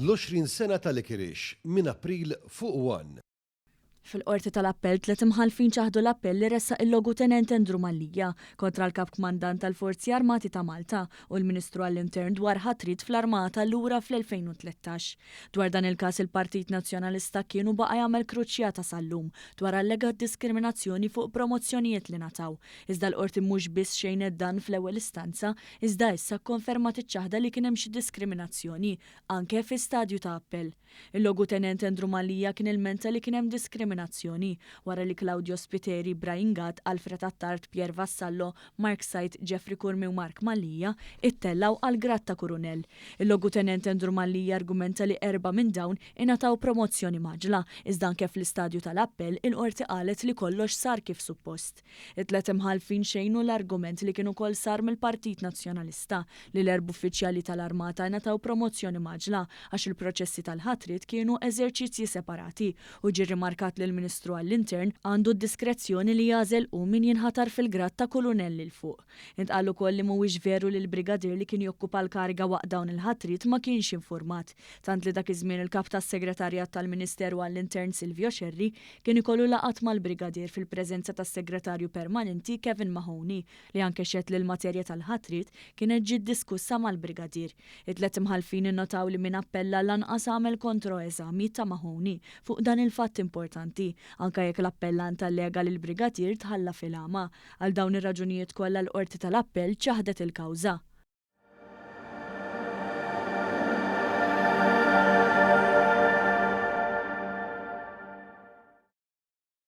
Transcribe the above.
L-20 sena ta' Licorice minn April fuq one. Fil-Qorti tal-Appell tliet imħallfin ċaħdu l-appell li ressaq il-Logutenent Andrew Mallia kontra l-Kap Kmandant tal-Forzi Armati ta' Malta u l-Ministru għall-Intern dwar ħatriet fl-Armata lura fl-2013. Dwar dan il-każ il-Partit Nazzjonalista kien u baqa' jagħmel kruċjata sal-lum dwar allegat diskriminazzjoni fuq promozzjonijiet li ngħataw. Iżda l-Qorti mhux biss xejnet dan fl-ewwel istanza iżda issa kkonfermat iċ-ċaħda li kien hemm xi diskriminazzjoni anke fi stadju ta' appell. Il-Logutenent Andrew Mallia kien ilmenta li kien hemm diskriminazzjoni wara li Claudio Spiteri, Brian Gatt, Alfred Attard, Pierre Vassallo, Mark Said, Jeffrey Curmi u Mark Mallia ittellgħu għal grad ta' Kurunell. Il-Logutenent Andrew Mallia argumenta li erbgħa minn dawn ingħataw promozzjoni mgħaġġla, iżda anke fl-istadju tal-appell il-Qorti qalet li kollox sar kif suppost. It-tliet imħallfin xejnu l-argument li kien ukoll sar mill-Partit Nazzjonalista li l-erba' uffiċjali tal-Armata ingħataw promozzjoni mgħaġġla għax il-proċessi tal-ħatriet kienu eżerċizzji separati u ġie rrimarkat li l-Ministru għall-Intern għandu d-diskrezzjoni li jagħżel hu min jinħatar fil-grad ta' kulunell 'il fuq. Intqal ukoll li mhuwiex veru li l-brigadier li kien jokkupa l-kariga waqt dawn il-ħatriet ma kienx infurmat, tant li dak iż-żmien il-Kap tas-Segretarjat tal-Ministeru għall-Intern Silvio Scerri kien ikollu laqgħat mal-brigadier fil-preżenza tas-Segretarju Permanenti Kevin Mahoney li anke xehed li l-materja tal-ħatriet kienet ġiet diskussa mal-brigadier. It-tliet imħallfin innotaw li min appella lanqas għamel kontroeżami ta' Mahoney fuq dan il-fatt importanti, anke jekk l-appellant allega li l-brigadier tħalla fil-għama. Għal dawn ir-raġunijiet kollha l-Qorti tal-Appell ċaħdet il-kawża.